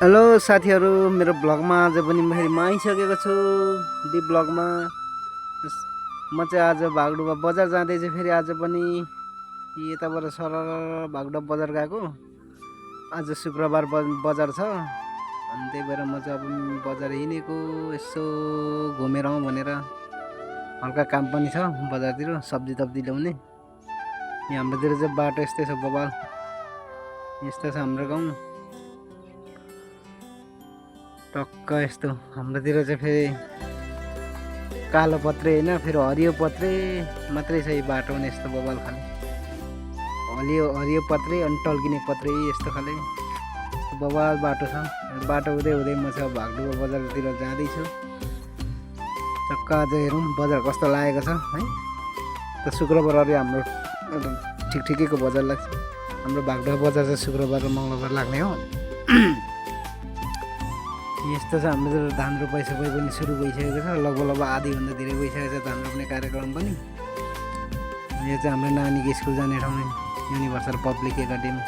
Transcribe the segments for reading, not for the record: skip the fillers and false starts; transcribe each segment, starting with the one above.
Hello साथीहरू, मेरो ब्लगमा आज पनि म फेरि आइसकेको छु। डी ब्लगमा म चाहिँ आज भागडुबा बजार जाँदैछु। फेरि आज पनि यताबाट सरर भागडुबा बजार गएको। आज शुक्रबार बजार छ, अनि त्यही भएर म चाहिँ अब बजार हिँडेको, यसो घुमेर आउँ भनेर। हल्का काम पनि छ बजारतिर, सब्जी तब्जी ल्याउने। यहाँ हाम्रोतिर चाहिँ बाटो यस्तै छ बबाल, यस्तो छ हाम्रो गाउँ। टक्क यस्तो हाम्रोतिर चाहिँ फेरि कालो पत्रे होइन, फेरि हरियो पत्रे मात्रै छ यो बाटो पनि। यस्तो बबाल खाले हरियो पत्रे अनि टल्किने पत्रे, यस्तो खाले बबाल बाटो छ। बाटो हुँदै हुँदै म चाहिँ भागडुबा बजारतिर जाँदैछु। टक्क आज हेरौँ बजार कस्तो लागेको छ है। त शुक्रबार अरे हाम्रो ठिकैको बजार लाग्छ। हाम्रो भागडुबा बजार चाहिँ शुक्रबार र मङ्गलबार लाग्ने हो। यस्तो छ हाम्रो धान रोपाइ पनि सुरु भइसकेको छ। लगभग आधीभन्दा धेरै भइसकेको छ धान रोप्ने कार्यक्रम पनि। यो चाहिँ हाम्रो नानीको स्कुल जाने ठाउँ युनिभर्सल पब्लिक एकाडेमी।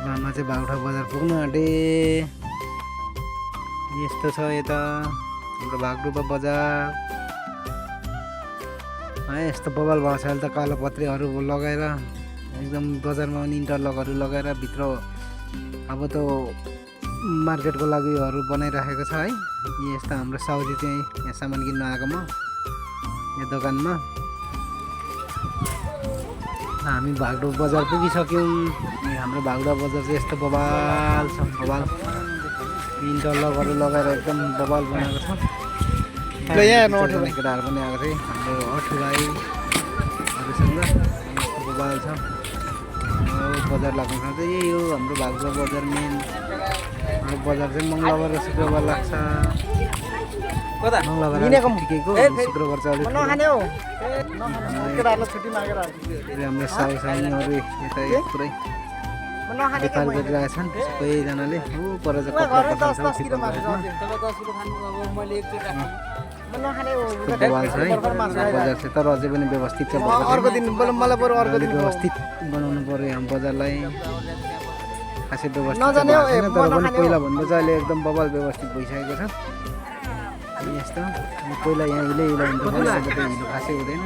आमा चाहिँ भागडुबा बजार पुग्नु आँटे। यस्तो छ यता हाम्रो भागडुबा बजार है। यस्तो बबाल भएको छ अहिले त कालो पत्रेहरू लगाएर एकदम बजारमा पनि इन्टरलकहरू लगाएर भित्र अब त मार्केटको लागिहरू बनाइराखेको छ है। यस्तो हाम्रो साउजी चाहिँ यहाँ सामान किन्न आएको म यहाँ दोकानमा। हामी भागडुबा बजार पुगिसक्यौँ। हाम्रो भागडुबा बजार चाहिँ यस्तो बबाल छ, बबाल इन्टरलकहरू लगाएर एकदम बबाल बनाएको छ। केटाहरू पनि आएको थिए हाम्रो अठु भाइहरूसँग। यस्तो बबाल छ बजार लाग्नु छ चाहिँ यही हो हाम्रो भागडुबा बजार। मेन बजार चाहिँ मङ्गलबार र शुक्रबार लाग्छ। मङ्गलबार ठिकैको, शुक्रबार चाहिँ अलिक हाम्रो साउसानीहरू यता पुरै व्यापार गरिरहेका छन् सबैजनाले। पर चाहिँ बजार छ है बजार चाहिँ, तर अझै पनि व्यवस्थित छ। अर्को दिन व्यवस्थित बनाउनु पर्यो यहाँ बजारलाई। खासै व्यवस्थित तर पनि पहिला भन्दा चाहिँ अहिले एकदम बबाल व्यवस्थित भइसकेको छ। यस्तो पहिला यहाँ हिलो हुन्थ्यो भने अहिले त हिलो खासै हुँदैन।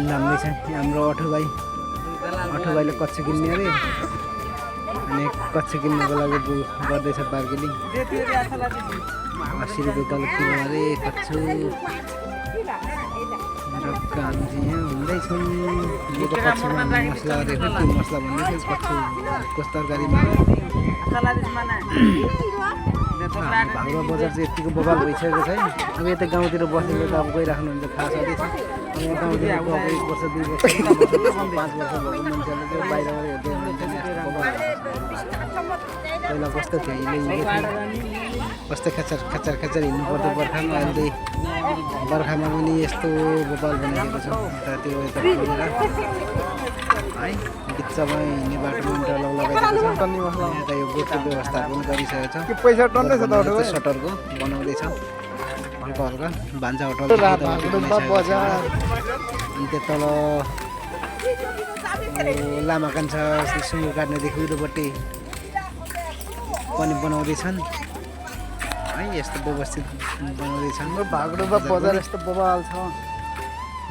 राम्रै छ हाम्रो अठु भाइले कच्छु किन्ने अरे, अनि कच्छु किन्नुको लागि गर्दैछ बार्गेनिङ। 80 रुपियाँ तल किलो अरे कच्छु। हुँदैछौँ यो त कच्छुमा मसला गरेको के मसला भन्दैछ कच्छु कस्तो तरकारीमा। भागडुबा बजार चाहिँ यतिको बबाल भइसकेको छ है। अब यता गाउँतिर बसेको त अब गइराख्नुहुन्छ थाहा छँदैछ। यहाँ गाउँतिर अब 1 वर्ष 2 वर्ष 5 वर्ष भएको मान्छेहरूले चाहिँ बाहिरबाट हेर्दै हुनुहुन्छ। पहिला कस्तो थियो हिलो कस्तो खच्चर हिँड्नु पर्थ्यो बर्खामा। अहिले बर्खामा पनि यस्तो बबाल बनाइएको छ त्यो यता है। बिचमा हिँड्ने बाटोमा इन्टरलक लगाइदिएको छ। यता यो बोटको व्यवस्था पनि गरिसकेको छ। सटरको बनाउँदैछ हल्का हल्का भान्जा होटल। अनि त्यो तल लामाकान छ, सुँगुर काट्नेदेखि उल्लोपट्टि पनि बनाउँदैछन् है। यस्तो व्यवस्थित बनाउँदैछन् भागडुबा बजार। यस्तो बबाल छ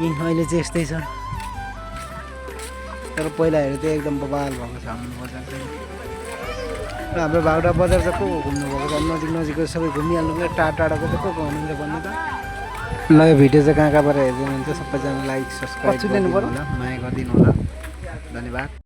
यहीँ अहिले चाहिँ यस्तै छ, तर पहिला हेरेर चाहिँ एकदम बबाल भएको छ हाम्रो बजार चाहिँ। र हाम्रो भागडुबा बजार चाहिँ को घुम्नु भएको छ? नजिकको सबै घुमिहाल्नु भयो। टाढाको चाहिँ को हुनुहुन्छ भन्नु त। ल यो भिडियो चाहिँ कहाँबाट हेरिदिनुहुन्छ सबैजना लाइक सब्सक्राइब गरिदिनु होला, माया गरिदिनु होला। धन्यवाद।